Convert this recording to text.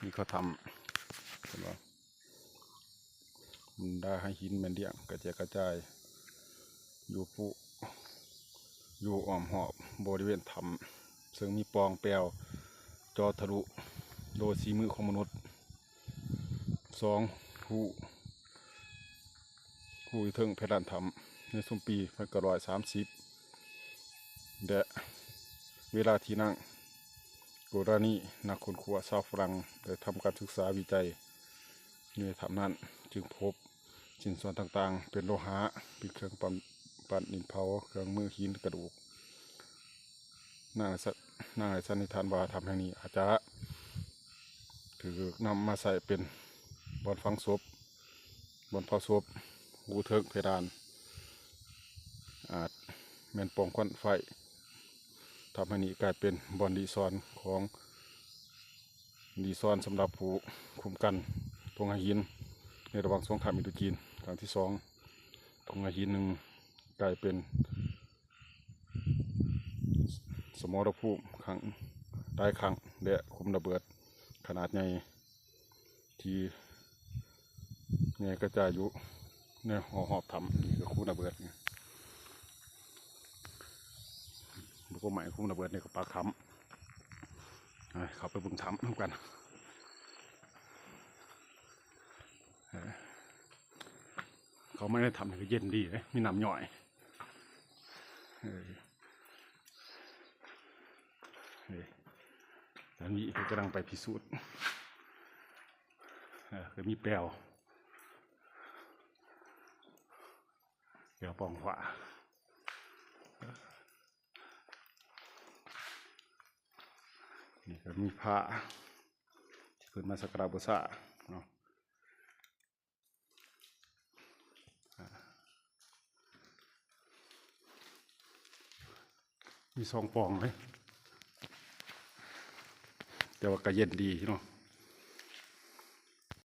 ມີເຂົາຖ້ຳ ເຫັນບໍ່? ບັນດາໄຫຫີນແມ່ນລ້ຽງກະແຈກກະຈາຍຢູ່ພູ ຢູ່ອ້ອມຮອບບໍລິເວນຖ້ຳ ເຊິ່ງມີປ່ອງແປວເຈາະທະລຸໂດຍສີມືຂອງມະນຸດ ສອງຮູ ຮູຢູ່ເທິງເພດານຖ້ຳ ໃນຊຸມປີພັນເກົ້າຮ້ອຍສາມສິບ ແລະ ເວລາທີ່ນາງ ໂກລານີ ນັກຄົ້ນຄວ້າຊາວຝຣັ່ງ ໄດ້ທຳການສຶກສາວິໄຈຢູ່ໃນຖ້ຳນັ້ນ ຈຶ່ງພົບຊິ້ນສ່ວນຕ່າງໆ ເປັນໂລຫະ ເປັນເຄື່ອງປັ້ນ ປັ້ນດິນເຜົາ, ເຄື່ອງມືຫີນ, ກະດູກ. ນາງໄດ້ສະ ນາງໄດ້ສັນນິຖານວ່າ ຖ້ຳແຫ່ງນີ້ອາດຈະຖືກນຳມາໃຊ້ເປັນບ່ອນຝັງສົບ, ບ່ອນເຜົາສົບ, ຮູເທິງເພດານ ອາດແມ່ນປ່ອງຄວັນໄຟ. ທຳໃຫ້ນີ້ກາຍເປັນບ່ອນຫຼີ່ຊ່ອນຂອງ ຫຼີ່ຊ່ອນສຳລັບຜູ້ຄຸ້ມກັນທົ່ງໄຫຫີນ ໃນລະຫວ່າງສົງຄາມອິນໂດຈີນຄັ້ງທີສອງ. ທົ່ງໄຫຫີນໜຶ່ງກາຍເປັນສະມໍລະພູມຄັ້ງ ຫຼາຍຄັ້ງ ແລະ ຂຸມລະເບີດຂະໜາດໃຫຍ່ ທີ່ແຍກກະຈາຍຢູ່ໃນຮອບຖ້ຳ. ນີ້ກະຂຸມລະເບີດ ບໍ່ກໍໄໝຂຸມລະເບີດ ນີ້ກະປາກຖ້ຳ. ເຂົ້າໄປເບິ່ງຖ້ຳນຳກັນ. ເຂົ້າມາໃນຖ້ຳນີ້ກະເຢັນດີເດ້ ມີນ້ຳຍ້ອຍ. ເອີ ເອີ ຕອນນີ້ເພິ່ນກຳລັງໄປພິສູດ. ເອີ ກະມີແປວ ແປວປ່ອງຟ້າ. ນີ້ກະມີພະທີ່ເພິ່ນມາສັກກາລະບູຊາເນາະ. ມີສອງປ່ອງເລີຍ ແຕ່ວ່າກະເຢັນດີເນາະ.